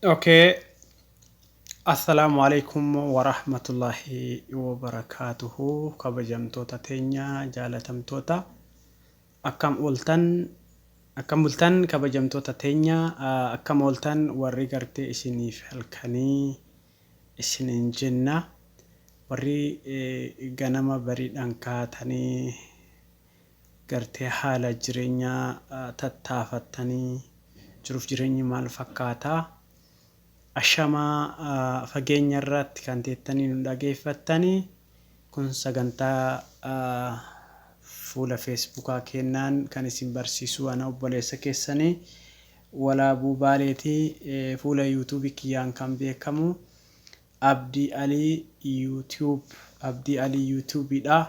Okay. Assalaamu alaikum warahmatullahi wabarakaatuhu. Kabajamtoota teenya, jaalatamtoota, akkam ooltan, akkam bultan? Kabajamtoota teenya, akkam ooltan? Warri gartee isiniif halkanii isiniin jenna, warri ganama bariidhaan kaatanii gartee haala jireenyaa tattaafattanii jiruuf jireenyi maal fakkaataa? Ashamaa, fageenya irratti kan teettanii nu dhageeffattanii, kun sagantaa fuula Feesbuukaa kennaan kan isin barsiisu ana obboleessa keessanii Walaabuu Baaleetii, fuula Yuutuubii kiyyaan kan beekamu Abdii Alii YouTube, Abdii Alii Yuutuubiidha.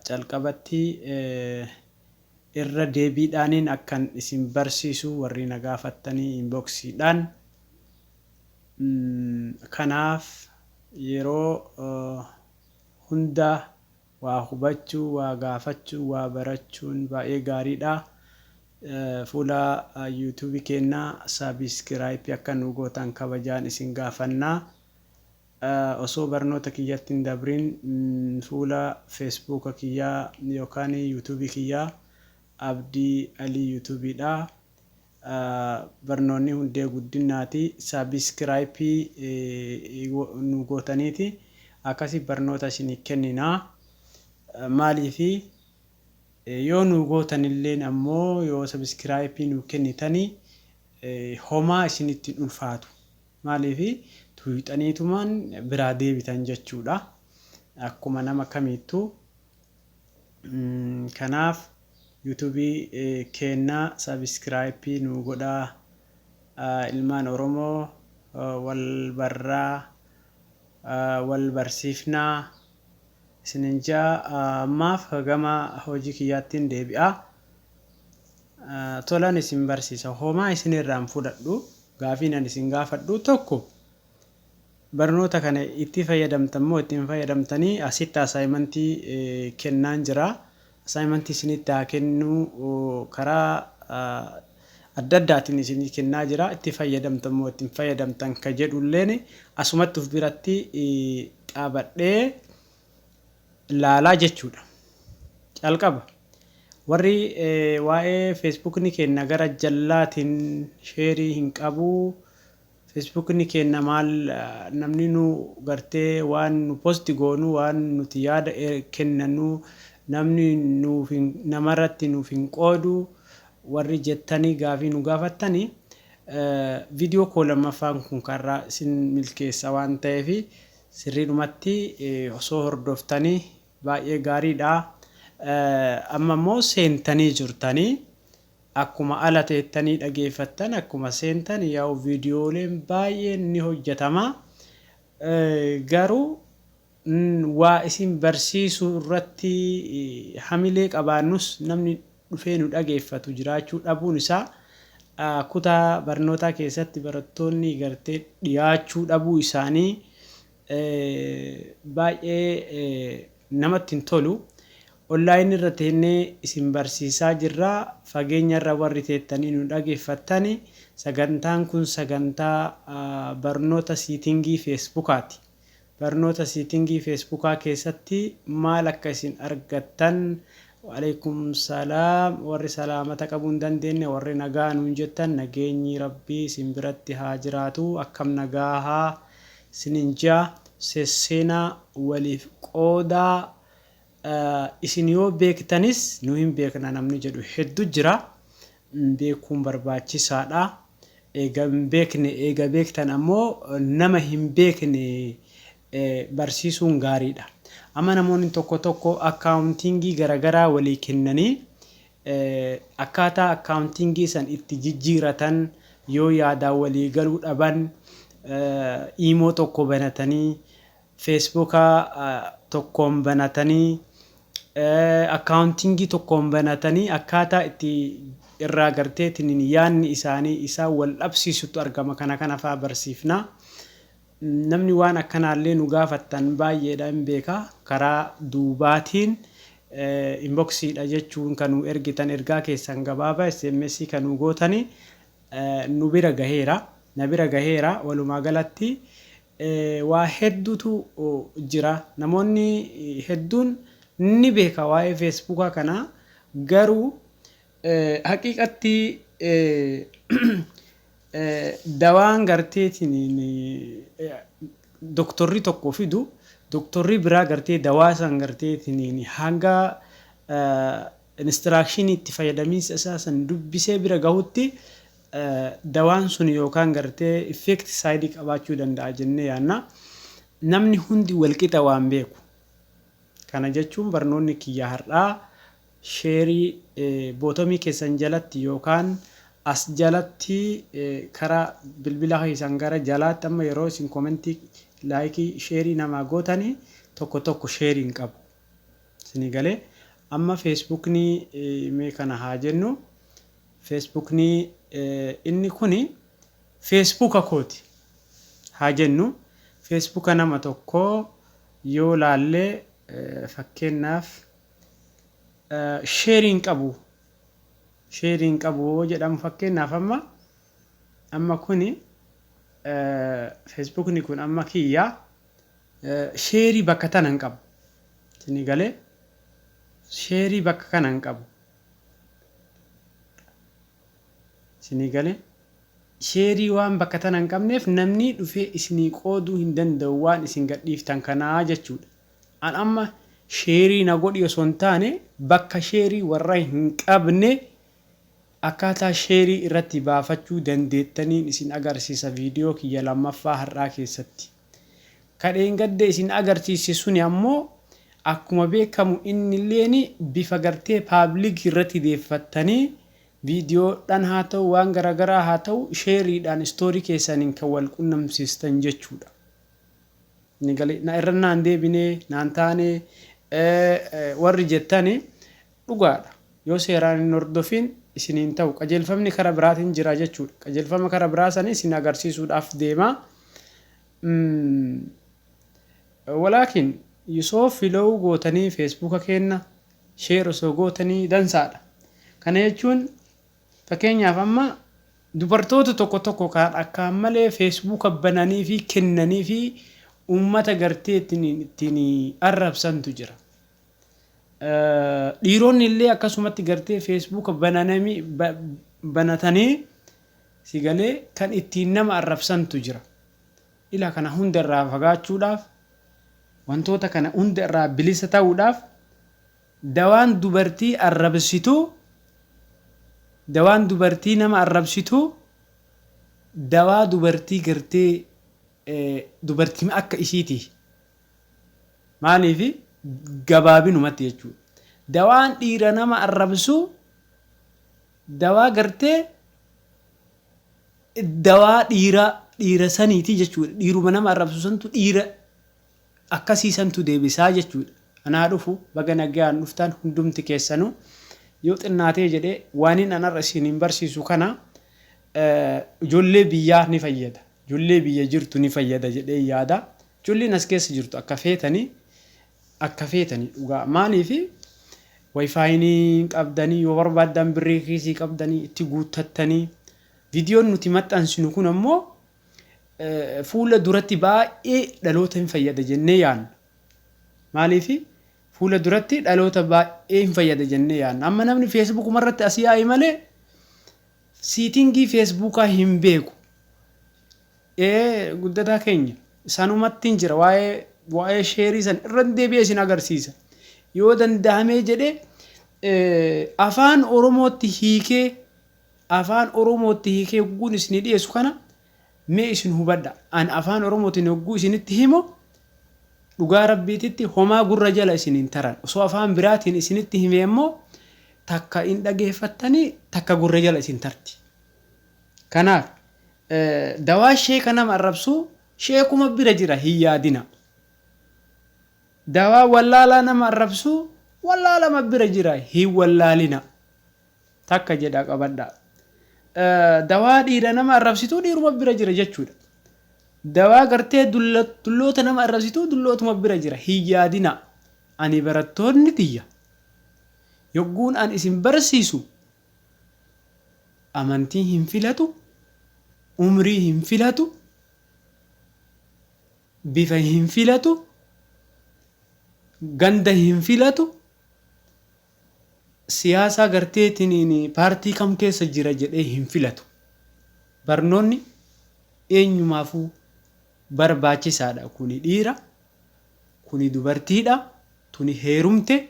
Calqabatti irra deebiidhaaniin akkan isin barsiisu warri na gaafattanii inboxiidhaan. Kanaaf yeroo hunda waa hubachuu, waa gaafachuu, waa barachuun baay'ee gaariidha. Fuula Yuutuubii keenyaa subscribe akka nu gootan kabajaan isin gaafannaa. Osoo barnoota kiyyatti hin dabrin, fuula Feesbuuka kiyyaa yookaan Yuutuubii kiyyaa Abdii Alii Yuutuubiidha. Barnoonni hundee guddinaati. Subscribe nu gootaniiti akkasii barnoota isinii kenninaa. Maaliifi yoo nu gootanilleen ammoo, yoo subscribe nu kennitanii homaa isinitti hin ulfaatu. Maaliifi tuuxaniitumaan biraa deebitan jechuudha. Akkuma nama kamiittuu. Kanaaf Yuutuubii keenna subscribe nu godhaa. Ilmaan Oromoo wal barraa, wal barsiifnaa isinin jaa. Ammaaf gama hojii kiyyaattiin deebi'a. Tolan isin barsiisa. Homaa isin irraan fudhadhu. Gaafii nan isin gaafadhu tokko, barnoota kana itti fayyadamtan moo ittiin fayyadamtanii? Asitti assignmentii kennaan jira. Assignmentii isinitti haa kennu, karaa adda addaatiin isinii kennaa jira. Itti fayyadamtan moo ittiin fayyadamtan ka jedhulleen asumatti of biratti qabadhee laalaa jechuudha. Calqaba. Warri waa'ee Feesbuukni keenya gara jallaatiin share hin qabu. Feesbuukni keenya maal, namni nu gartee waan nu post goonu, waan nuti yaada kennannu namni nuuf namarratti nuuf hin qoodu warri jettanii gaafii nu gaafattanii, viidiyoo koo lammaffaan kun karraa isin milkeessa waan ta'eef sirriidhumatti osoo hordoftanii baay'ee gaariidha. Amma immoo seentanii jirtanii, akkuma ala teettanii dhageeffattan, akkuma seentan yaa'u viidiyooleen baay'een ni hojjetama. Garuu waa isin barsiisuu irratti hamilee qabaannus, namni dhufee nu dhageeffatu jiraachuu dhabuun isaa, kutaa barnootaa keessatti barattoonni gartee dhiyaachuu dhabuu isaanii baay'ee namatti hin tolu. Online irra teennee isin barsiisaa jirra. Fageenya irra warri teettanii nu dhageeffattani, sagantaan kun sagantaa barnoota setting Feesbuukaati. Barnoota setting Feesbuukaa keessatti maal akka isin argattan. Waalaikum salaam. Warri salaamata qabuu hin dandeenye, warri nagaa nuun jettan, nageenyi Rabbii isin biratti haa jiraatu. Akkam nagaahaa isinin jaa. Sesseenaa, waliif qoodaa. Isin yoo beektanis nu hin beekna namni jedhu hedduu jira. Beekuun barbaachisaadha. Eega hin beekne, eega beektan ammoo nama hin beekne barsiisuun gaariidha. Amma namoonni tokko tokko accountingii garaagaraa walii kennanii akkaataa accountingii san itti jijjiiratan yoo yaadaan walii galuu dhaban, Iimoo tokko banatanii, Feesbuuka tokkoon banatanii, accountingii tokkoon banatanii akkaataa itti irraa garteetiin yaadni isaanii isaan wal dhabsiisutu argama. Kana kana fa'aa barsiifna. Namni waan akkanaallee nu gaafattan baay'eedha, hin beeka. Karaa duubaatiin inboxiidha jechuun kan nu ergitan, ergaa keessan gabaabaa SMS kan nu gootanii nu bira gaheera. Na bira gaheera. Walumaa galatti waa hedduutu jira. Namoonni hedduun ni beeka waa'ee Feesbuukaa kana, garuu haqiiqatti dawaan garteetiin doktorri tokko fidu doktorri biraa gartee dawaa san garteetiin hanga instruction itti fayyadamiinsa isaa san dubbisee bira gahutti dawaan sun yookaan gartee effect side qabaachuu danda'a jennee yaanna. Namni hundi walqixa waan beeku. Kana jechuun barnoonni kiyya har'aa share button keessan jalatti yookaan as jalatti karaa bilbila keessan gara jalaatti amma yeroo isin comment, like, share namaa gootanii tokko tokko share hin qabu. Isinii galee? Amma Feesbuukni mee kana haa jennu. Feesbuukni inni kuni Feesbuuka kooti haa jennu. Feesbuuka nama tokkoo yoo laallee, fakkeenyaaf, share hin qabu. Share hin qabu jedhamu, fakkeenyaaf, amma kuni Feesbuukni kun amma kiyya share bakka tana hin qabu. Isinii galee? Share bakka kana hin qabu. Isinii galee? Share waan bakka tana hin qabneef namni dhufee isinii qooduu hin danda'u waan isin gadhiiftan kanaa jechuudha. An amma share na godhi osoo hin taane, bakka share warra hin qabne akkaataa share irratti baafachuu dandeettaniin isin agarsiisa viidiyoo kiyya lammaffaa har'aa keessatti. Kadheen gadde isin agarsiise suni ammoo akkuma beekamu innilleen bifa gartee public irratti deeffattanii viidiyoodhaan haa ta'u, waan garaagaraa haa ta'u, shareiidhaan story keessaniin kan wal qunnamsiistan jechuudha. Na irra naan deebinee naan taane warri jettani dhugaadha. Yoo seeraan hin hordofin isiniin ta'u, qajeelfamni karaa biraatiin jira jechuudha. Qajeelfama karaa biraa sanii isin agarsiisuudhaaf deema. Walaakin yosoo follow gootanii Feesbuuka keenna share osoo gootanii dansaadha. Kana jechuun fakkeenyaaf amma dubartoota tokko tokko kan akkaan malee Feesbuuka bananii fi kennanii fi uummata gartee ittiin arrabsantu jira. Dhiironni illee akkasumatti gartee Feesbuuka banatanii si galee kan ittiin nama arrabsantu jira. Ila kana hunda irraa fagaachuudhaaf, wantoota kana hunda irraa bilisa ta'uudhaaf, dawaan dubartii arrabsitu, dawaan dubartii nama arrabsitu, dawaa dubartii gartee dubartii akka ishiiti. Maaliif? Gabaabinumatti jechuudha. Dawaan dhiira nama arrabsu dawaa gartee dawaa dhiira dhiira saniiti jechuudha. Dhiiruma nama arrabsu santu dhiira akkasii santu deebisaa jechuudha. Anaa dhufu, baga nagaan dhuftan hundumti keessanuu. Yoo xinnaatee jedhee waan inni anarra isiniin barsiisu kana ijoollee biyyaa ni fayyada. Ijoollee biyya jirtu ni fayyada jedhee yaada. Ijoolleen as keessa jirtu akka feetanii akka feetanii dhugaa. Maaliifi? WiFiinii qabdanii, yoo barbaaddan birrii kiisii qabdanii itti guuttattanii, viidiyoon nuti maxxansinu kun ammoo fuula duratti baay'ee dhaloota hin fayyada jennee yaadna. Maaliifi? Fuula duratti dhaloota baay'ee hin fayyada jennee yaadna. Amma namni Feesbuukuma irratti asii yaa'e malee setting Feesbuukaa hin beeku. Ee, guddataa keenya sanumatti hin jira. Waa'ee share san irra deebi'ee isin agarsiisa. Yoo danda'amee jedhee afaan Oromootti hiikee, afaan Oromootti hiikee hogguun isinii dhiyeessu kana mee isin hubadha. An afaan Oromootiin hogguu isinitti himu dhugaa rabbiititti homaa gurra jala isin hin taran. Osoo afaan biraatiin isinitti hime immoo takka hin dhageeffattanii, takka gurra jala isin tarti. Kanaaf dawaa sheeka nama arrabsuu sheekuma bira jira hin yaadina. Dawaa wallaalaa nama arrabsuu wallaalama bira jira hin wallaalina. Takka jedha qabadha. Dawaa dhiira nama arrabsituu dhiiruma bira jira jechuudha. Dawaa gartee dulloota nama arrabsituu dullootuma bira jira hin yaadina. Ani barattoonni tiyya yogguun an isin barsiisu amantii hin filatu. Umrii hin filatu, bifa hin filatu, ganda hin filatu, siyaasaa garteetiin paartii kam keessa jira jedhee hin filatu. Barnoonni eenyumaafuu barbaachisaadha. Kuni dhiira, kuni dubartiidha, tuni heerumte,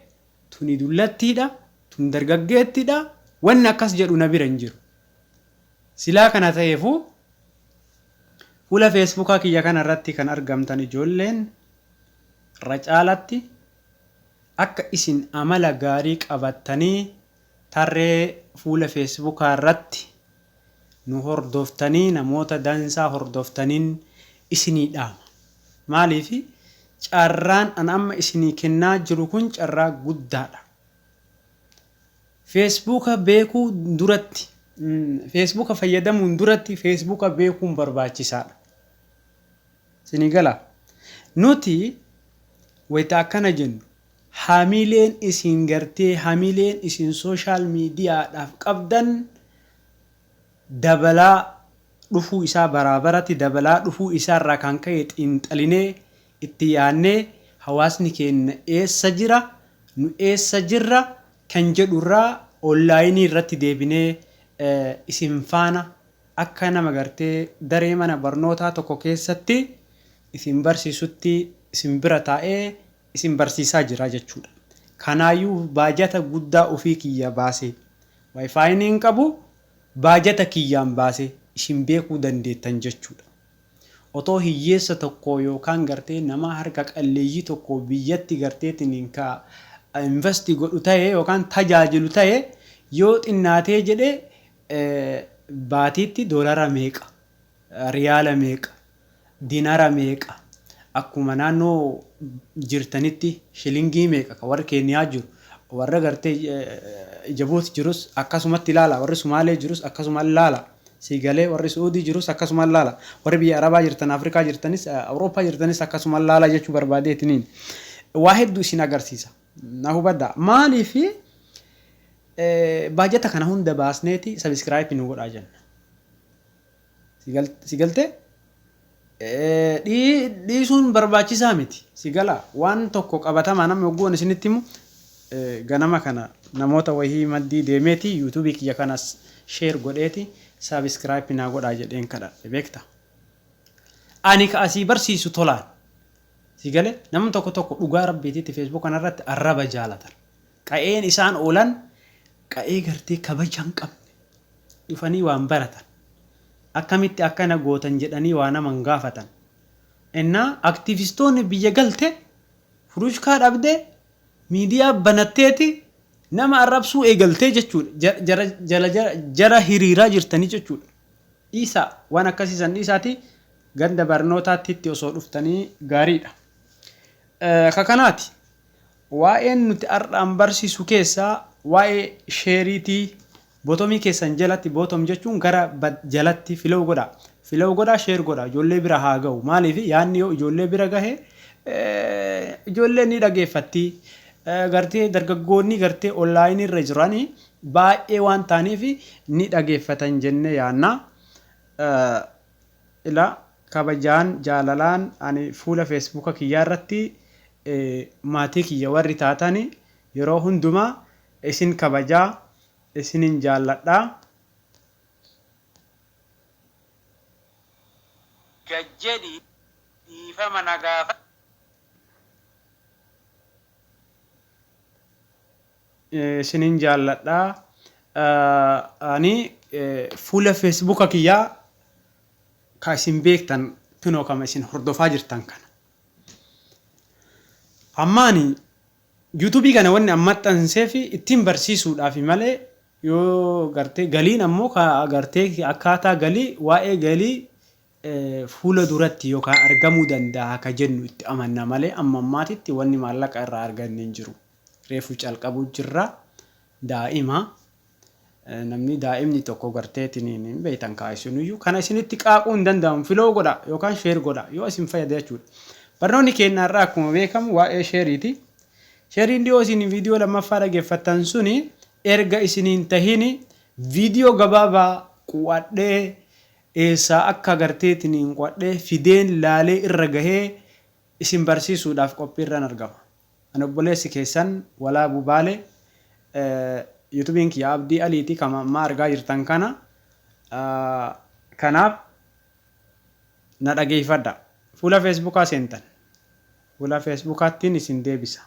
tuni dullattiidha, tun dargaggeettiidha. Wanni akkas jedhu na bira hin jiru. Silaa kana ta'eefuu fuula Feesbuukaa kiyya kana irratti kan argamtan ijoolleen irra caalatti akka isin amala gaarii qabattanii tarree fuula Feesbuukaa irratti nu hordoftanii namoota dansaa hordoftaniin isinii dhaama. Maaliif carraan an amma isinii kennaa jiru kun carraa guddaadha. Feesbuuka beekuu duratti, Feesbuuka fayyadamuun duratti Feesbuuka beekuun barbaachisaadha. Isinii galaa? Nuti wayita akkana jennu hamileen isin gartee hamileen isin sooshaal miidiyaadhaaf qabdan dabalaa dhufuu isaa baraa baratti dabalaa dhufuu isaarraa kan ka'e xiinxalinee itti yaadnee hawaasni keenya eessa jira nu eessa jirra kan jedhu irraa onlaayinii irratti deebinee isin faana akka nama gartee daree mana barnootaa tokko keessatti isin barsiisutti isin bira taa'ee isin barsiisaa jira jechuudha. Kanaayyuu baajata guddaa ofii kiyya baasee Wi-Fi hin qabu baajata kiyyaan baasee isin beekuu dandeettan jechuudha. Otoo hiyyeessa tokko yookaan gartee nama harka qalleeyyii tokko biyyatti garteetiin ka invest godhu ta'e yookaan tajaajilu ta'e yoo xinnaatee jedhe baatiitti doolara meeqa, riyaala meeqa, dinara meeqa, akkuma naannoo jirtanitti shilingii meeqa ka warri Keeniyaa jiru, warra gartee Jabuuti jirus akkasumatti ilaala, warri Sumaalee jirus akkasuma ilaala. Sii galee warri Su'uudii jirus akkasuma ilaala. Warri biyya Arabaa jirtan, Afrikaa jirtanis, Awurooppaa jirtanis akkasuma ilaala jechuu barbaadeetiniin. Waa hedduu isin agarsiisa. Na hubadhaa. Maaliif baajata kana hunda baasneeti subscribe nu godhaa jenna. Si galtee? Dhiisuun barbaachisaa miti. Si gala waan tokko qabatamaa namni hogguun isinitti himu ganama kana namoota wahii maddii deemeeti yuutuubii kiyya kanas share godheeti subscribe naa godhaa jedheen kadhadhe beekta. Ani ka asii barsiisu tolaan. Si galee namni tokko tokko dhugaa rabbiititti Facebook kanarratti arraba jaalatan. Qa'een isaan oolan qa'ee gartee kabaja hin qabne. Dhufanii waan baratan. Akkamitti akkana gootan jedhanii waa nama hin gaafatan. Innaa aktiivistoonni biyya galte furushkaa dhabde miidiyaa banatteeti nama arrabsuu eegaltee jechuudha. Jara jala jara hiriiraa jirtanii jechuudha. Dhiisaa waan akkasii san dhiisaati ganda barnootaatti itti osoo dhuftanii gaariidha. Ka kanaati. Waa'een nuti har'aan barsiisu keessaa waa'ee sheeriitii bottomii keessan jalatti bottom jechuun gara jalatti follow godhaa. Follow godhaa, share godhaa, ijoollee bira haa ga'u. Maaliif yaadni yoo ijoollee bira gahe ijoolleen ni dhageeffatti. Gartee dargaggoonni gartee onlaayinii irra jiranii baay'ee waan ta'aniif ni dhageeffatan jennee yaadna. Ila kabajaan jaalalaan ani fuula Feesbuuka kiyyaa irratti maatii kiyya warri taatan yeroo hundumaa isin kabajaa isinin jaalladha. Gad jedhi dhiifama na gaafadhu. Isinin jaalladha. Ani fuula Feesbuuka kiyyaa ka isin beektan kunoo kama isin hordofaa jirtan kana. Amma ani yuutuubii kana wanni an maxxanseef ittiin barsiisuudhaaf malee yoo gartee galiin ammoo ka gartee akkaataa galii waa'ee galii fuula duratti yookaan argamuu danda'a ka jennu itti amanna malee amma ammaatitti wanni maallaqa irraa arganne hin jiru. Reefu calqabuu jirra daa'ima. Namni daa'imni tokko garteetiin hin beektan kaa isinuyyuu kana isinitti qaaquu hin danda'amu follow godha yookaan share godha yoo isin fayyada jechuudha. Barnoonni keenya irraa akkuma beekamu waa'ee sheeriiti. Sheeriin dhiyoo isin viidiyoo lammaffaa dhageeffattan suni erga isiniin tahini viidiyoo gabaabaa qu'adhee Eessaa akka garteetiniin qo'adhee fideen laalee irra gahee isin barsiisuudhaaf qophiirran argama. Ani obboleessi keessan Walaabuu Baale, YouTubeiin kiyya Abdii Aliiti, kama ammaa argaa jirtan kana. Kanaaf na dhageeffadha. Fuula Facebookaa seentan. Fuula Facebookaattiin isin deebisa.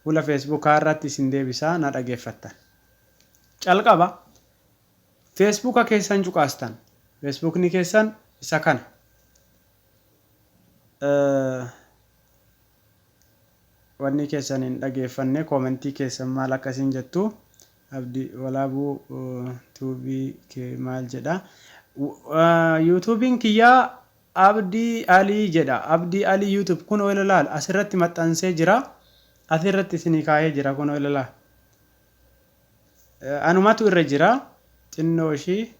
Fuula Facebookaa irratti isin deebisa, na dhageeffattan. Calqaba Facebooka keessan cuqaastan. Facebookni keessan isa kana. Wanni keessan hin dhageeffanne, commentii keessan maal akkasiin jettu? Abdi Walaabuu Tuubii kee maal jedha? YouTubeiin kiyyaa Abdii Alii jedha. Abdii Alii YouTube kunoo ilaalaal, asirratti maxxansee jira. Asirratti isinii kaa'ee jira, kunoo ilaalaal. Anumatu irra jira, xinnoo ishii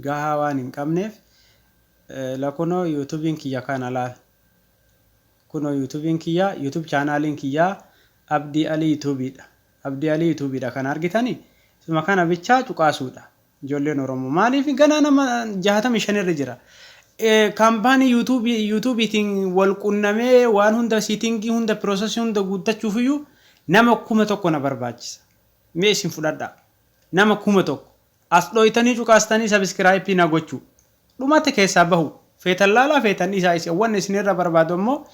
gahaa waan hin qabneef. Lakunoo YouTubeiin kiyya kana laal. Kunoo YouTubeiin kiyya, YouTube channeliin kiyyaa Abdii Alii YouTubeiidha. Abdii Alii YouTubeiidha kana argitanii, isuma kana bichaa cuqaasuudha. Ijoolleen Oromoo maaliif ganaa nama 65 irra jira. Company YouTubeiitiin wal qunnamee waan hunda, settingii hunda, processii hunda guuttachuuf iyyuu nama 1000 na barbaachisa. Mee isin fudhadhaa. Nama 1000 as dhooytanii cuqaastanii subscribe na gochuu. Dhumate, keessaa bahu. Feetan laalaa, feetan dhiisaa, isin wanni isinirra barbaadu ammoo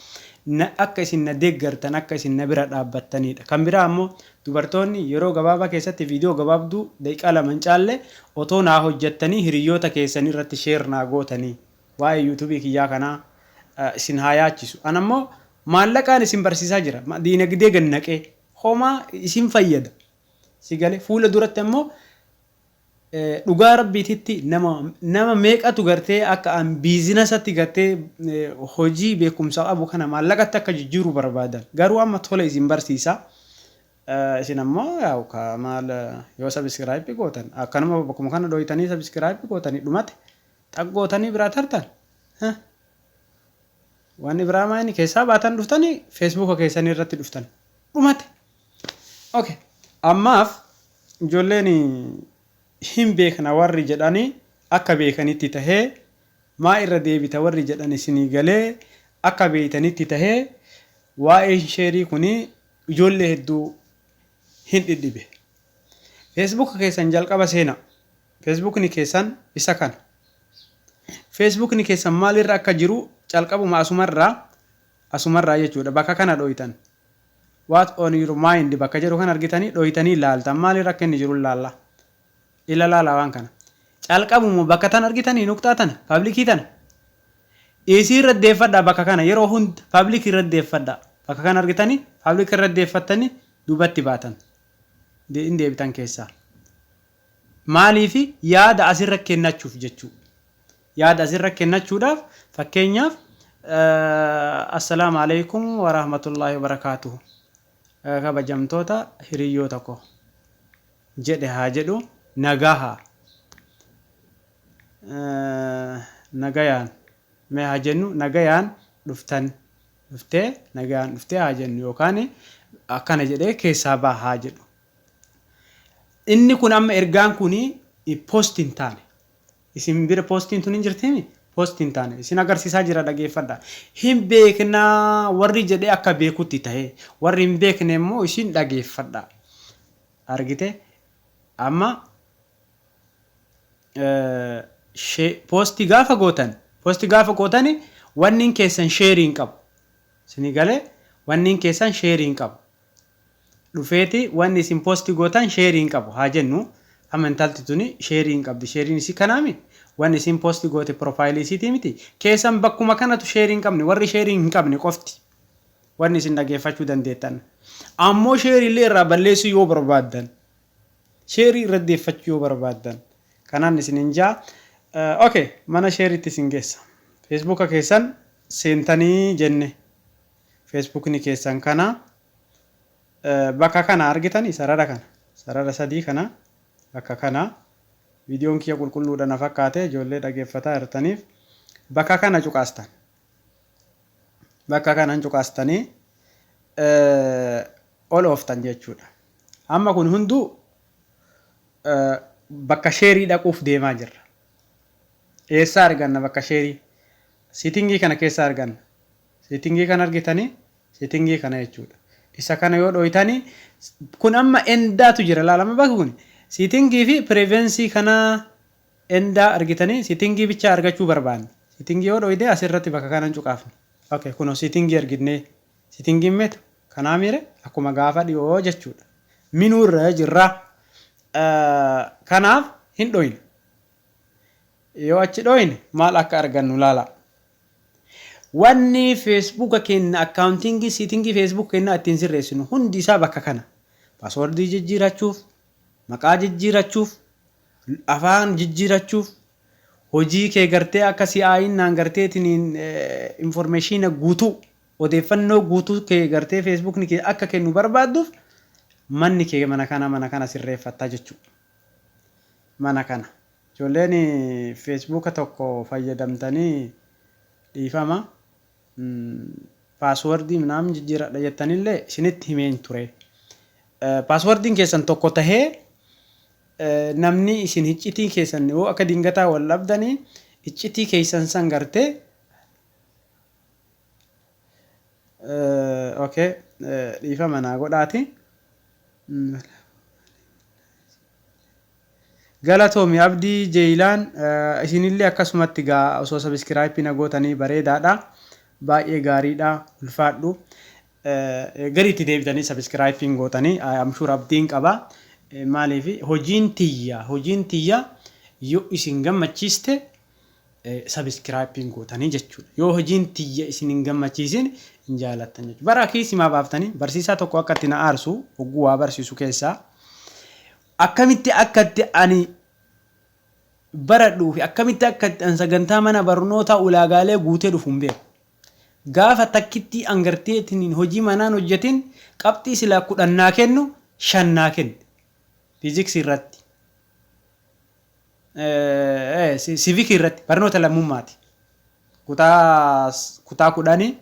akka isin na deeggartan, akka isin na bira dhaabbattanidha. Kan biraa ammoo dubartoonni yeroo gabaabaa keessatti viidiyoo gabaabduu daqiiqaa 2 hin caalle otoo naa hojjettanii hiriyoota keessan irratti share naa gootanii, waa'ee YouTubeii kiyyaa kanaa isin haa yaachisu. An ammoo maallaqaan isin barsiisaa jira. Diinagdee gannaqee homaa isin fayyada. Si galee fuula duratti ammoo dhugaa rabbiititti nama meeqatu gartee akka an businessatti gartee hojii beekumsa qabu kana maallaqatti akka jijjiiruu barbaadan, garuu amma tola isin barsiisa. Isin ammoo yaa'u ka maal yoo subscribe gootan, akkanuma bakkuma kana dhooytanii subscribe gootanii, dhumate, xaggootanii biraa tartan. Wanni biraa maayini keessaa baatan, dhuftanii Facebooka keessanii irratti dhuftan, dhumate. Okay. Ammaaf ijoolleen hin beekna warri jedhanii akka beekanitti tahee, maa irra deebita warri jedhan isinii galee akka beeytanitti tahee, waa'een shareii kuni ijoollee hedduu hin dhidhibe. Facebook keessan jalqaba seena. Facebookni keessan isa kana. Facebookni keessan maalirra akka jiru calqabuma asumarraa jechuudha, bakka kana dhooytan. "What on your mind" bakka jedhu kan argitanii dhooytanii ilaaltan, maalirra akka inni jiru ilaalla. Ila laala waan kana. Calqabuma bakka tan argitanii, nuqxaa tana, publicii tana. Isii irra deeffadhaa, bakka kana yeroo hunda public irra deeffadhaa. Bakka kana argitanii public irra deeffattanii duubatti baatan. In deebitan keessaa. Maaliifi? Yaada asirra kennachuuf jechuudha. Yaada asirra kennachuudhaaf, fakkeenyaaf, "Assalaamu alaikum warahmatullaahi wabarakaatuhu. Kabajamtoota hiriyyoota koo" jedhe haa jedhu, nagaha. Nagayaan mee haa jennu, nagayaan dhuftan, dhuftee, nagayaan dhuftee haa jennu, yookaan akkana jedhee keessaa baha haa jedhu. Inni kun amma ergaan kun post hin taane. Isin bira postiin tun hin jirtiimi? Post hin taane. Isin agarsiisaa jira, dhageeffadha. Hin beeknaa warri jedhee akka beekutti ta'e, warri hin beekne immoo isin dhageeffadha. Argite, amma postii gaafa gootani wanni keessan shareii hin qabu. Isinii galee? Wanni keessan shareii hin qabu. Dhufeeti wanni isin postii gootan shareii hin qabu haa jennu. Amma intalti tuni shareii hin qabdi. Shareiin isii kanaami. Wanni isin postii goote profileii isiitii miti. Keessan bakkuma kanatu shareii hin qabne, warri shareii hin qabne qofti. Wanni isin dhageeffachuu dandeettan. Ammoo shareii illee irraa balleessuu yoo barbaaddan, shareii irra deeffachuu yoo barbaaddan, kanaan isin hin jaa. Okay, mana shareiitti isin geessa. Facebooka keessan seentanii jenne. Facebookni keessan kana, bakka kana argitanii, sarara kana, sarara sadii kana, bakka kana, viidiyoon kiyya qulqulluudha na fakkaate, ijoollee dhageeffataa jirtaniif, bakka kana cuqaastan. Bakka kanan cuqaastanii ol ooftan jechuudha. Amma kun hunduu Bakka share dhaquuf deemaa jirra. Eessaa arganna bakka share? Setting kana keessa arganna. Setting kana argitanii, setting kana jechuudha. Isa kana yoo dhoytanii, kun amma endaatu jira, laalama bakki kun. Setting fi privacy kana endaa argitanii, setting bichaa argachuu barbaanna. Setting yoo dhoyde, asirratti bakka kanan cuqaafna. Okay, kunoo setting argitnee. Settingiin meetu kanaa miire akkuma gaafa dhiyoo jechuudha. Minuu irra jirra. Kanaaf hin dhoyne. Yoo achi dhoyne, maal akka argannu laala. Wanni Facebooka keenya accounting setting Facebook keenya ittiin sirreessinu hundi isaa bakka kana. Password jijjiirachuuf, maqaa jijjiirachuuf, afaan jijjiirachuuf, hojii kee gartee akka si'aayinnaan garteetiin information guutuu, odeeffannoo guutuu kee gartee Facebookni kee akka kennu barbaadduuf, manni kee mana kana sirreeffattaa jechuudha. Mana kana. Ijoolleen Facebooka tokko fayyadamtanii, dhiifama, password minaamin jijjiiradha jettanillee isinitti himeen ture. Passwordiin keessan tokko tahee, namni isin iccitii keessan yoo akka dingataa wal dhabdanii iccitii keessan san gartee, okay, dhiifama naa godhaati. Galatoomi Abdii Jeeyilaan, isinillee akkasumatti gaa osoo subscribe na gootanii bareedaadha. Baay'ee gaariidha, ulfaadhu. Gariitti deebitanii subscribeiin gootanii am sure abdiin qaba. Maaliif, hojiin tiyya yoo isin gammachiiste subscribeiin gootanii jechuudha. Yoo hojiin tiyya isin hin gammachiisin, hin jaalattan jechuudha. Bara kiisimaa baaftanii barsiisaa tokko akka itti na aarsu, hogguu waa barsiisu keessaa akkamitti akka itti ani baradhuu fi akkamitti akka itti an sagantaa mana barnootaa ulaagaalee guutee dhufu hin beeku. Gaafa takkitti an garteetiin hojii manaan hojjetin, qabxii silaa 10 naa kennu 5 naa kenne. Fiiziksii irratti. Siivikii irratti, barnoota lammummaati. Kutaa 10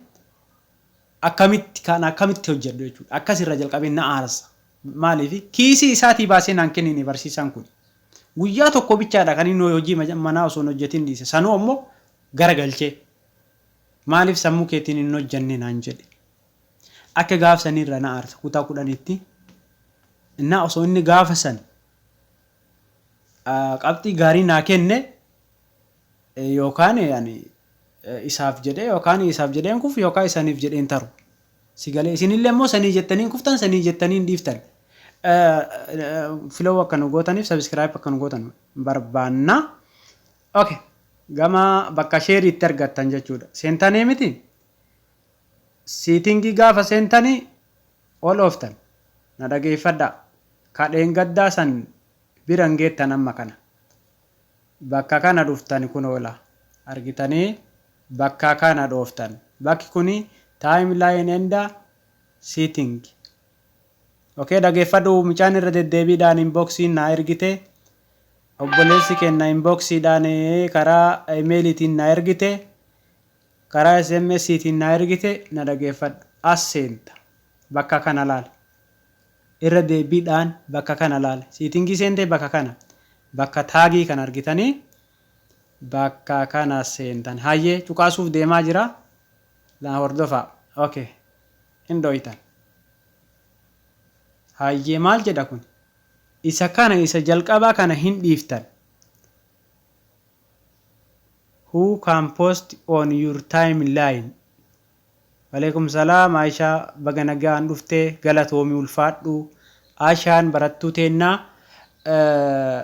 akkamitti kan akkamitti hojjedhu jechuudha. Akkas irra jalqabee na aarsa. Maaliif, kiisii isaatii baasee naan kennine barsiisaan kun. Guyyaa tokko bichaadha kan inni hojii manaa osoo hin hojjetin dhiise. Sanuu ammoo gara galchee. Maaliif sammuu keetiin hin hojjenne naan jedhe. Akka gaaf sanirra na aarsa kutaa 10tti. Innaa osoo inni gaafa san qabxii gaarii naa kenne, yookaan ani isaaf jedhee, yookaan isaaf jedheen kufu, yookaan isaniif jedheen taru. Si galee? Isinillee immoo sanii jettanii kuftan, sanii jettanii hin dhiiftan. Follow akka nu gootaniif, subscribe akka nu gootan barbaanna. Okay. Gama bakka shareiitti argattan jechuudha. Seentanii miti? Setting gaafa seentanii ol ooftan. Na dhageeffadhaa. Kadheen gaddaa san bira hin geettan amma kana. Bakka kana dhuftan, kun oola. Argitanii, bakka kana dhooftan. Bakki kuni timeline and setting. Okay, dhageeffadhu, mucaan irra deddeebiidhaan inboxiin naa ergite. Obboleessi kenna inboxiidhaan karaa emailiitiin naa ergite. Karaa SMS'tiin naa ergite, na dhageeffadhu. As seenta. Bakka kana laala. Irra deebiidhaan bakka kana laala. Setting seentee bakka kana. Bakka tag kana argitanii, bakka kana seentan. Hayyee, cuqaasuuf deemaa jira. Na hordofaa. Okay. Hin dhoytan. Hayyee, maal jedha kun? Isa kana, isa jalqabaa kana hin dhiiftan. Who can post on your timeline? Waleekum salaam Aishaa, baga nagaan dhuftee, galatoomii, ulfaadhu. Aishaan barattuu teennaa,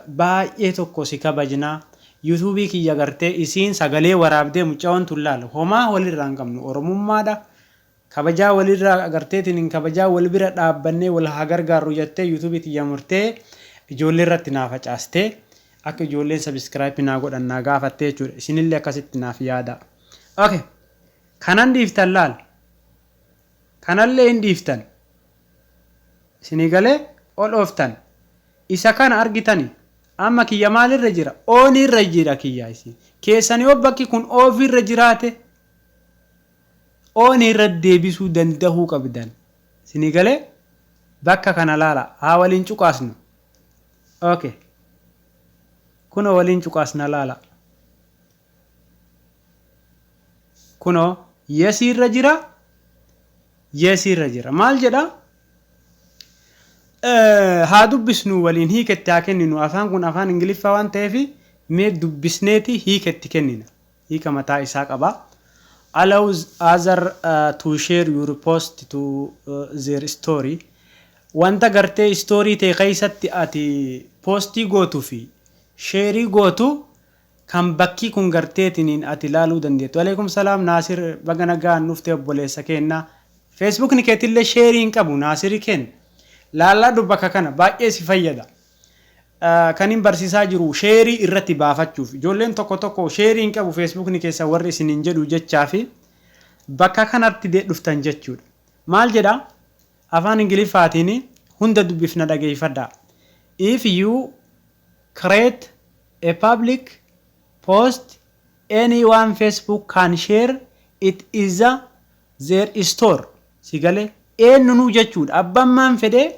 baay'ee tokko si kabajnaa. YouTubeii kiyya gartee isiin sagalee waraabdee, mucaawwan tun laala. Homaa walirraa hin qabnu, Oromummaadha. Kabajaa walirraa agarteetiin kabajaa wal bira dhaabbannee wal haa gargaarru jettee YouTubeii tiyya murtee ijoollee irratti naa facaastee, akka ijoolleen subscribe naa godhan naa gaafattee jechuudha. Isinillee akkasitti naaf yaada. Okay. Kanan dhiiftan laal. Kanallee hin dhiiftan. Isinii galee? Ol ooftan. Isa kana argitani. Amma kiyya maalirra jira? Onirra jira kiyya isin. Keessan yoo bakki kun offirra jiraate, onirra deebisuu danda'uu qabdan. Isinii galee? Bakka kana laala. Haa waliin cuqaasnu. Okay. Kunoo waliin cuqaasna, laala. Kunoo yesiirra jira, yesiirra jira. Maal jedha? Haa dubbisnu waliin, hiiketti haa kenninu. Afaan kun afaan Ingiliffaa waan ta'eef, mee dubbisneeti hiiketti kennina. Hiika mataa isaa qaba. Allows other to share your post to their story. Wanta gartee story ta'e keessatti ati postii gootuu fi shareii gootu kan bakkii kun garteetiniin ati ilaaluu dandeettu. Aleekum salaam Naasir, baga nagaan dhuftee obboleessa keenna. Feesbuukni keetillee shareii hin qabu, Naasiri kenna. Laalladhu, bakka kana baay'ee si fayyada. Kan hin barsiisaa jiru shareii irratti baafachuuf, ijoolleen tokko tokko shareii hin qabu feesbuukni keessa warri isiniin jedhu jechaa fi bakka kanatti dhuftan jechuudha. Maal jedha? Afaan Ingiliffaatiin hunda dubbifna, dhageeffadhaa. If you create a public post, anyone Facebook can share it is a their story. Si galee? Eenyunuu jechuudha. Abbaan maan fedhee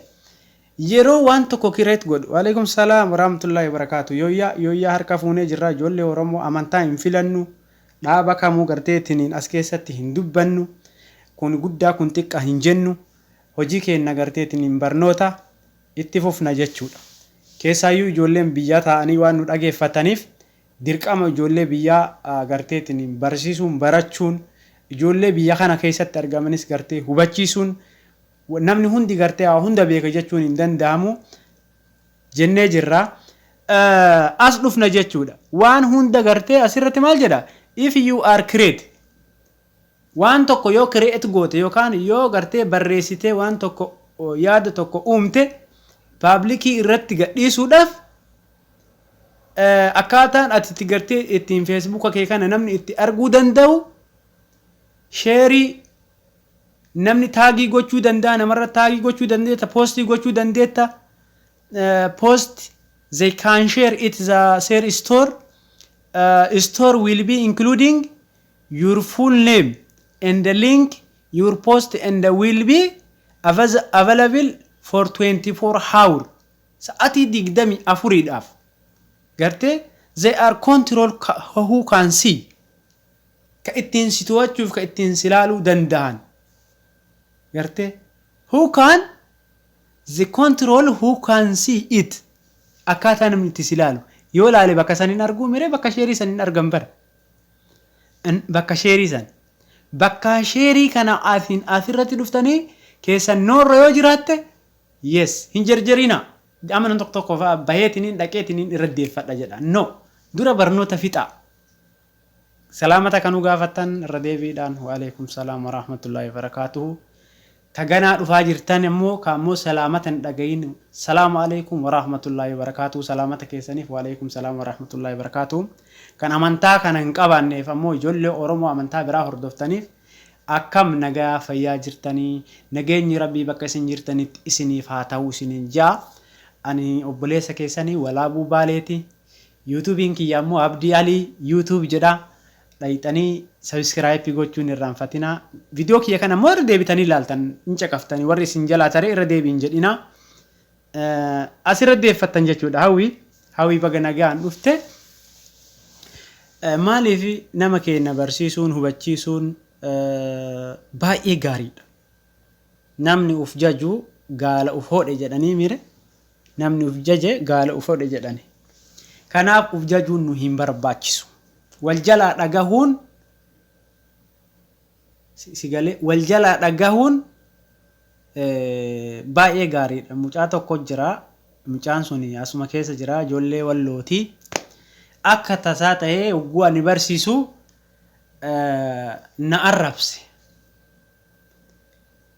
yeroo waan tokko create godhu. Waalaikum salaam warahmatullahi wabarakaatu. Yooyyaa yooyyaa, harka fuunee jirra. Ijoollee Oromoo amantaa hin filannu, dhaaba kamuu garteetiniin as keessatti hin dubbannu, kun guddaa kun xiqqa hin jennu, hojii keenya garteetiniin barnoota itti fufna jechuudha. Keessaayyuu ijoolleen biyyaa taa'anii waan nu dhageeffataniif, dirqama ijoollee biyyaa garteetiniin barsiisuun, barachuun, ijoollee biyya kana keessatti argamanis gartee hubachiisuun, namni hundi gartee haa hunda beeka jechuun hin danda'amu jennee jirra. As dhufna jechuudha. Waan hunda gartee asirratti maal jedha? If you are create, waan tokko yoo create goote yookaan yoo gartee barreessitee waan tokko, yaada tokko uumte, publicii irratti gadhiisuudhaaf akkaataan ati itti gartee ittiin feesbuuka kee kana namni itti arguu danda'u, shareii namni tagii gochuu danda'a, namarra tagii gochuu dandeetta, postii gochuu dandeetta. Post they can share it the share story story will be including your full name and the link your post and will be available for 24 hour, sa'atii 24dhaaf gartee. They are control who can see, ka ittiin si to'achuuf, ka ittiin si ilaaluu danda'an gartee, who can the control, who can see it, akkaataa namni itti si ilaalu. Yoo ilaale bakka saniin arguu miree, bakka shareii saniin argan bara, bakka shareii san, bakka shareii kana atiin asirratti dhuftanii keessan noorra yoo jiraatte, yes, hin jarjarina. Amma nam tokko tokko fa'a baheetiniin dhaqeetiniin irra deeffadha jedha. No, dura barnoota fixaa. Salaamata kanuu gaafattan irra deebiidhaan, waalaikum salaam warahmatullaahi wabarakaatuhu. Ka ganaa dhufaa jirtan immoo, ka ammoo salaamata hin dhagayin, salaamu alaikum warahmatullaahi wabarakaatuhu. Salaamata keessaniif, waalaikum salaam warahmatullaahi wabarakaatuhu. Kan amantaa kana hin qabaanneef ammoo, ijoollee Oromoo amantaa biraa hordoftaniif, akkam nagaa fayyaa jirtanii? Nageenyi Rabbii bakka isin jirtanitti isiniif haa ta'u isiniin jaa. Ani obboleessa keessanii Walaabuu Baaleeti. Yuutuubiin kiyya ammoo Abdii Alii YouTube jedha. Dhayixanii subscribeii gochuun irraanfatinaa. Viidiyoo kiyya kana immoo irra deebitanii ilaaltan hin caqaftanii, warri isin jalaa taree irra deebiin jedhina. Asirra deeffattan jechuudha. Hawwi, hawwii, baga nagaan dhufte. Maaliif nama keenya barsiisuun hubachiisuun baay'ee gaariidha. Namni uf jaju gaala uf hodhe jedhanii mire, namni uf jaje gaala uf hodhe jedhani. Kanaaf uf jajuun nu hin barbaachisu. Wal jalaa dhagahuun si galee, wal jalaa dhagahuun baay'ee gaariidha. Mucaa tokko jira. Mucaan sun asuma keessa jira. Ijoollee Wallootii. Akka tasaa ta'ee hogguu ani barsiisu na arrabse.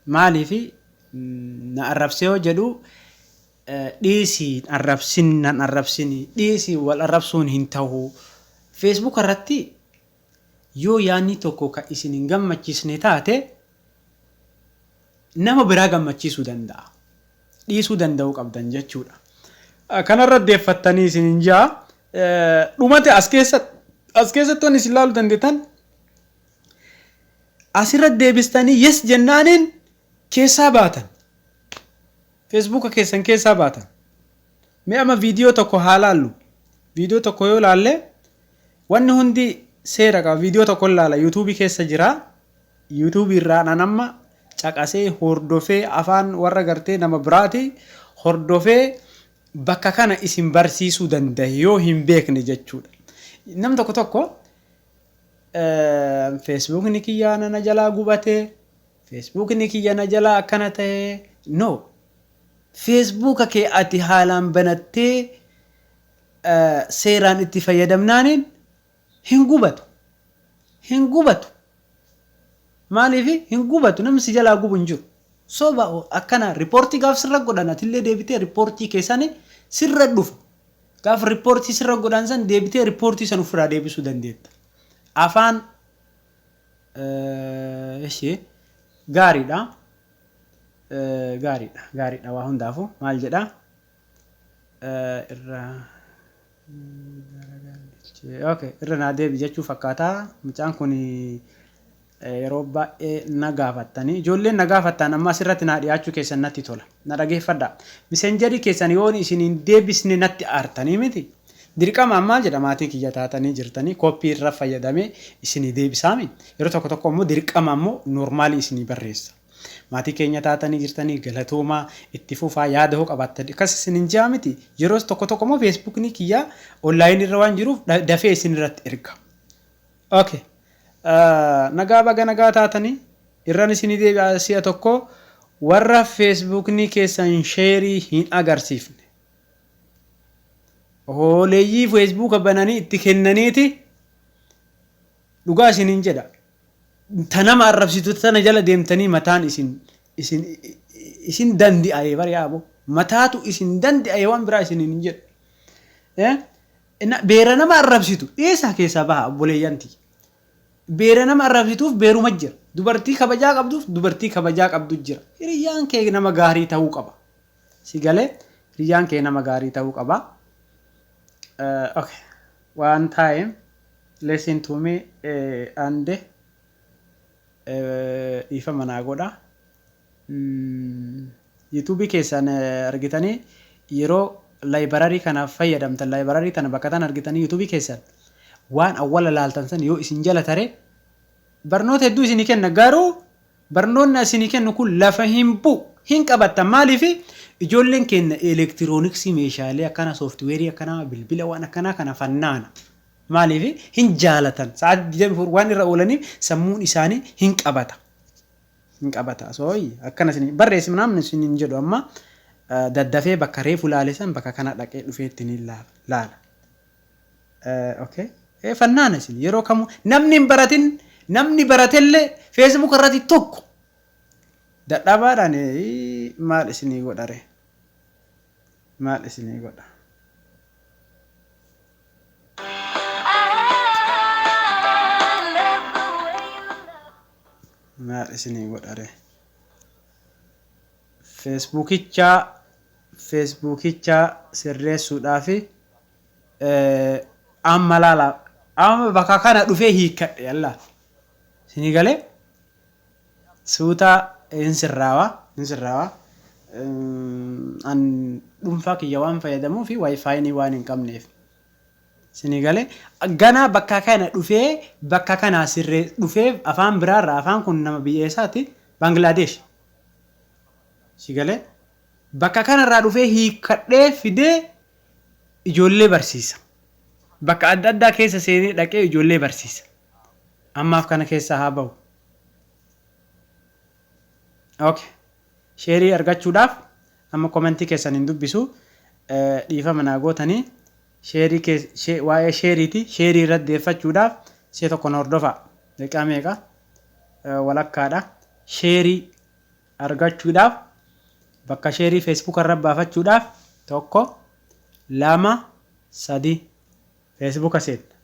Maaliif na arrabse yoo jedhu, dhiisii arrabsin, nan arrabsini, dhiisii, wal arrabsuun hin ta'u. Facebook irratti yoo yaadni tokko ka isin hin gammachiisne taate, nama biraa gammachiisuu danda'a. Dhiisuu danda'uu qabdan jechuudha. Kanarra deeffattanii isin hin jaa. Dhumate as keessatti wanni isin ilaaluu dandeettan, asirra deebistanii yes jennaaniin keessaa baatan. Feesbuuka keessan keessaa baatan. Mee amma viidiyoo tokko haa laallu. Viidiyoo tokko yoo laalle, wanni hundi seera qaba. Viidiyoo tokko laala, YouTubeii keessa jira. YouTubeii irraa nan amma caqasee hordofee, afaan warra gartee nama biraati hordofee bakka kana isin barsiisuu danda'e yoo hin beekne jechuudha. Nam tokko tokko Facebookni kiyya na jalaa gubatee, Facebookni kiyya na jalaa akkana ta'e. No, Facebooka kee ati haalaan banattee seeraan itti fayyadamnaaniin hin gubatu. Hin gubatu. Maaliif hin gubatu? Namni si jalaa gubu hin jiru. Soba akkana reportii gaaf sirra godhan, atillee deebitee reportii keessanii sirra dhufa. Gaaf reportii sirra godhan san deebitee reportii san ofirraa deebisuu dandeetta. Afaan ishee gaariidha. Gaariidha. Gaariidha waa hundaafuu maal jedhaa? Irraa okay, irra naa deebi jechuu fakkaataa. Mucaan kun yeroo baay'ee na gaafattanii, ijoolleen na gaafattan, amma asirratti naa dhiyaachuu keessan natti tola. Na dhageeffadha. Messengerii keessan yoon isin hin deebisne natti aartanii miti. Dirqama maal jedha, maatii kiyya taatanii jirtanii copy irra fayyadamee isinii deebisaami. Yeroo tokko tokko immoo dirqama immoo normalii isinii barreessa. Maatii keenya taatanii jirtanii galatoomaa, itti fufaa, yaada hoo qabaattanii akkas isin hin jaa miti. Yeroo tokko tokko immoo Facebookni kiyya onlineii irra waan jiruuf dafee isin irratti erga. Okay. Nagaa, baga nagaa taatanii. Irran isinii deebi'a si'a tokko. Warra Facebookni keessan shareii hin agarsiifne. Hooleeyyii Facebooka bananii itti kennaniiti, dhugaa isiniin jedha. Ta nama arrabsitu tana jala deemtanii mataan isin dandi'aye bari yaabo. Mataatu isin dandi'aye, waan biraa isiniin hin jedhu. Beera nama arrabsitu dhiyeessaa keessaa baha, obboleeyyanti. Beera nama arrabsituuf beeruma jira. Dubartii kabajaa qabduuf dubartii kabajaa qabdu jira. Hiriyyaan kee nama gaarii ta'uu qaba. Si galee, hiriyyaan kee nama gaarii ta'uu qaba. Okay. One time listen to me and dhiifama naa godha. YouTubeii keessan argitanii yeroo library kanaaf fayyadamtan, library tana bakka tan argitanii, YouTubeii keessan waan awwala laaltan san yoo isin jala tare barnoota hedduu isinii kenna. Garuu barnoonni isinii kennu kun lafa hin bu'u, hin qabattan. Maaliif? Ijoolleen keenya elektirooniksii, meeshaalee akkana, softwareii akkanaa, bilbila, waan akkanaa kana fannaana. Maaliif hin jaalatan? Sa'aatii 24 waan irra oolaniif sammuun isaanii hin qabata. Hin qabata. Sooyi akkana isin barreessi namni isin hin jedhu. Amma daddafee bakka reefu laale san bakka kana dhaqee dhufee ittiin laala. Okay. Fannaana isin yeroo kamuu namni hin baratin, namni baratellee Facebook irratti tokko dadhabaadhaan maal isinii godhare? Maal isinii godha? I love the way you love. Maal isinii godhare? Facebookicha sirreessuudhaaf amma laala, amma bakka kana dhufee hiikkadhe. Yallaa, isinii galee, suutaa hin sirraawaa, hin sirraawaa. An dhuunfaa kiyya waan fayyadamuu fi WiFiinii waan hin qabneef, isinii galee, ganaa bakka kana dhufee bakka kanaa sirree dhufee afaan biraarraa, afaan kun nama biyya eessaati? Baangilaadesh. Si galee, bakka kanarraa dhufee hiikkadhee fidee ijoollee barsiisa. Bakka adda addaa keessa seenee dhaqee ijoollee barsiisa. Ammaaf kana keessaa haa bahu. Okay. Shareii argachuudhaaf amma commentii keessan hin dubbisu, dhiifama naa gootanii. Shareii, waa'ee shareiiti, shareii irratti deeffachuudhaaf si'a tokko na hordofaa. Daqiiqaa meeqa? Walakkaadha. Shareii argachuudhaaf, bakka shareii Facebook irra baafachuudhaaf, tokko, lama, sadi, Facebooka seenta.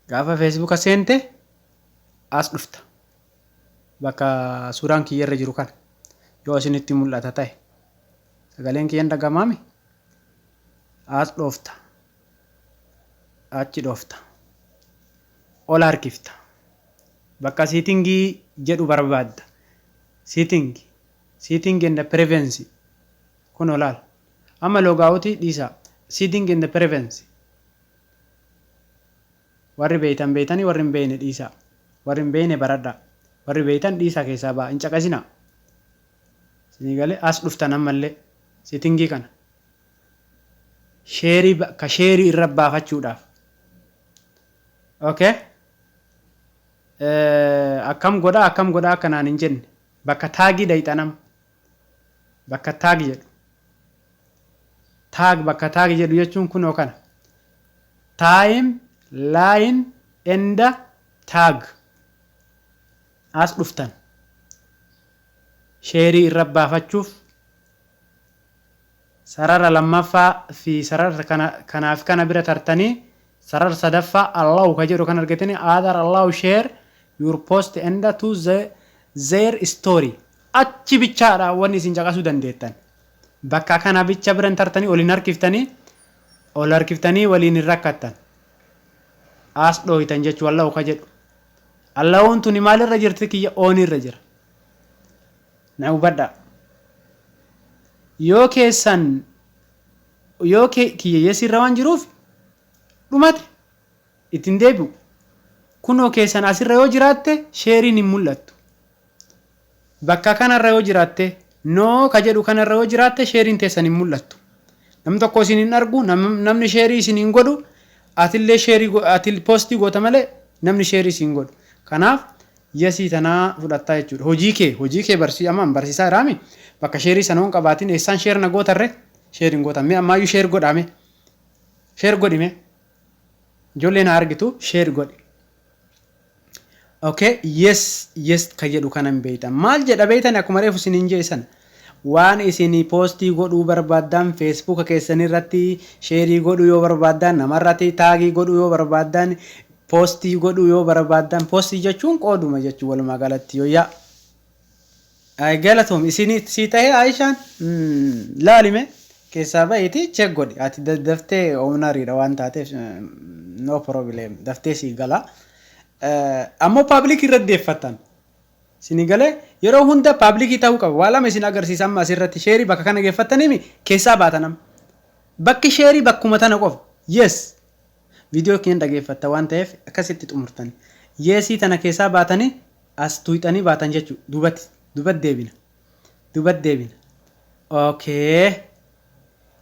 Gaafa Facebooka seente as dhufta. Bakka suuraan kiyya irra jiru kana yoo isinitti mul'ata ta'e, sagaleen kiyyan dhagamaami, as dhoofta, achi dhoofta, ol harkifta, bakka settingii jedhu barbaadda. Setting and privacy kun olaal. Amma logoutii dhiisa. Setting and privacy. Warri beeytan beeytanii, warri hin beeyne dhiisaa. Warri hin beeyne baradhaa. Warri beeytan dhiisaa, keessaa ba'a, hin caqasinaa. Isinii galee? As dhuftan ammallee settingii kana. Shareii, ka shareii irra baafachuudhaaf. Okay. Akkam godhaa, akkam godhaa akkanaan hin jenne, bakka tagii dhayxanam, bakka tag jedhu, tag, bakka tag jedhu jechuun kunoo kana, timeline and tag, as dhuftan. Shareii irra baafachuuf sarara lammaffaa fi sarara kana kanaaf kana bira tartanii, sarara sadaffaa allow ka jedhu kan argatanii, other allow share your post and to their story, achi bichaadha wanni isin caqasuu dandeettan. Bakka kana bicha biran tartanii waliin harkiftanii, ol harkiftanii waliin hin rakkattan, as dhooytan jechuu. Allow ka jedhu, allowun tuni maalirra jirti? Kiyya on irra jira, na hubadhaa. Yoo keessan, yoo kiyya yes irra waan jiruuf dhumate, ittiin deebi'u. Kunoo keessan asirra yoo jiraatte shareiin hin mul'attu. Bakka kanarra yoo jiraatte, no ka jedhu kanarra yoo jiraatte, shareiin teessan hin mul'attu. Namni tokko isin hin argu, namni shareii isin hin godhu. Atillee shareii, ati postii goota malee namni shareii isin godhu. Kanaaf yesii tanaa fudhattaa jechuudha. Hojii kee barsii amma barsiisaa jiraami. Bakka shareii sana hin qabaatin eessaan share na gootarre? Shareiin goota. Mee ammaayyuu share godhame, share godhime, ijoollee na argitu, share godhi. Okay, yes ka jedhu kana hin beektan. Maal jedha beektan? Akkuma reefu isin hin jeessan. Waan isin postii godhuu barbaaddan, Facebooka keessan irratti shareii godhuu yoo barbaaddan, namarratti tagii godhuu yoo barbaaddan, postii godhuu yoo barbaaddan, postii jechuun qooduma jechuu walumaa galatti yoo yaa. Galatoom isin si ta'ee Aayishaan laalime keessaa bahiiti check godhi. Ati daftee owneriidha waan taateef no problem, daftee sii gala. Ammoo public irratti deeffattan. Isin galee? Yeroo hunda publicii ta'uu qaba. Waa lama isin agarsiisa amma asirratti. Shareii bakka kana geeffattaniimi keessaa baatan amma. Bakki shareii bakkuma tana qofa. Yes. Viidiyoo keenya dhageeffatta waan ta'eef akkasitti xumurtani. Yesii tana keessaa baatanii as tuuxanii baatan jechuudha. Duubatti duubatti deebina. Duubatti deebina. Okay.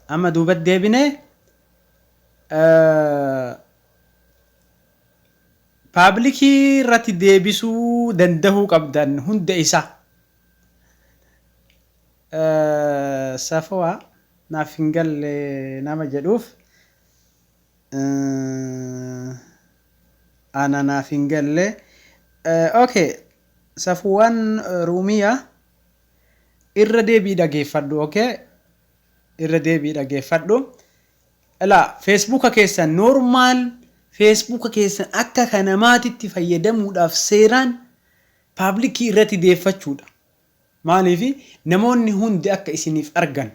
Amma duubatti deebinee publicii irratti deebisuu dandahuu qabdan hunda isaa. Safawaa naaf hin galle nama jedhuuf, ana naaf hin galle. Okay, Safuwaan Ruumiyaa, irra deebii dhageeffadhu. Okay, irra deebii dhageeffadhu. Ilaa, Facebooka keessan, normal Facebooka keessan akka kanamaatitti fayyadamuudhaaf seeraan publicii irratti deeffachuudha. Maaliif? Namoonni hundi akka isiniif argan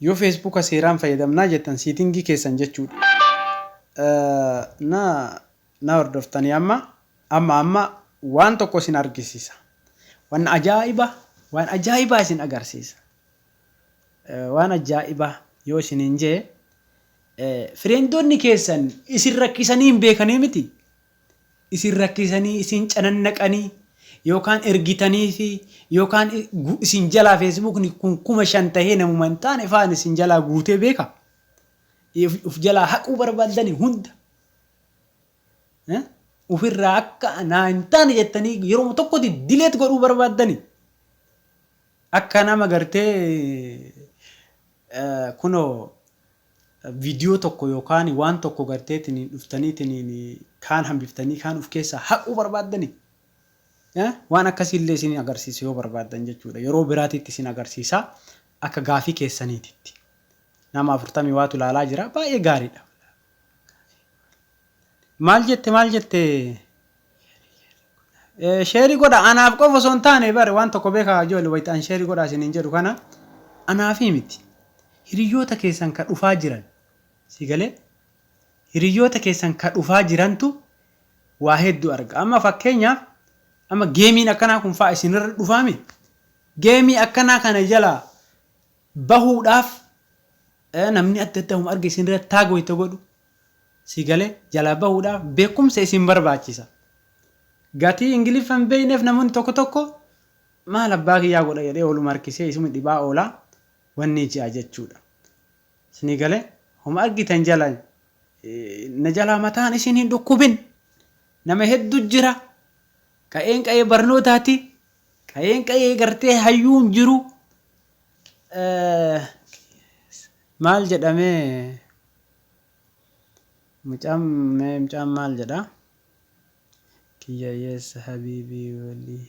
yoo Facebooka seeraan fayyadamnaa jettan, settingii keessan jechuudha. Na hordoftanii? Amma waan tokko isin argisiisa. Waan ajaa'ibaa, waan ajaa'ibaa isin agarsiisa. Waan ajaa'ibaa yoo isiniin jee, friendonni keessan isin rakkisanii hin beekanii miti. Isin rakkisanii, isin canannaqanii, yookaan ergitanii fi yookaan isin jalaa Facebookni kun 5,000 tahee namuma hin taane faan isin jalaa guutee beeka. Uf jalaa haquu barbaaddanii hunda. Ufirraa akka naa hin taane jettanii yeroo tokkotti delete godhuu barbaaddanii. Akka nama gartee kunoo viidiyoo tokko yookaan waan tokko garteetiin dhuftaniitiin kaan hambiftanii kaan uf keessaa haquu barbaaddanii. Waan akkasiillee isin agarsiisa yoo barbaaddan jechuudha. Yeroo biraatitti isin agarsiisa akka gaafii keessaniititti. Nama 40 waatu ilaalaa jira, baay'ee gaariidha. Maal jette, maal jette? Shareii godha. Anaaf qofa osoo hin taane bare, waan tokko beekaa ijoollee, wayitaan shareii godha isiniin jedhu kana anaafii miti. Hiriyoota keessan ka dhufaa jiran, si galee? Hiriyoota keessan ka dhufaa jirantu waa hedduu arga. Amma fakkeenyaaf amma gameiin akkanaa kun fa'aa isinirra dhufaami. Gameii akkanaa kana jalaa bahuudhaaf Namni adda addaa homa arge isin irratti tag wayita godhu si galee jalaa bahuudhaaf beekumsa isin barbaachisa. Gatii Ingiliffa hin beekneef namoonni tokko tokko maal abbaa kiyyaa godha jedhee ooluma harkisee isuma dhibaa oolaa wanni ji'a jechuudha. Isinii galee homa argitan jala na jalaa mataan isin hin dhukkubin. Nama hedduu jira. Qa'een qa'ee barnootaati. Qa'een qa'ee gartee hayyuun jiru. Maal jedhamee mucaan, mucaan maal jedha? Kiyya, yes habiibii, walii.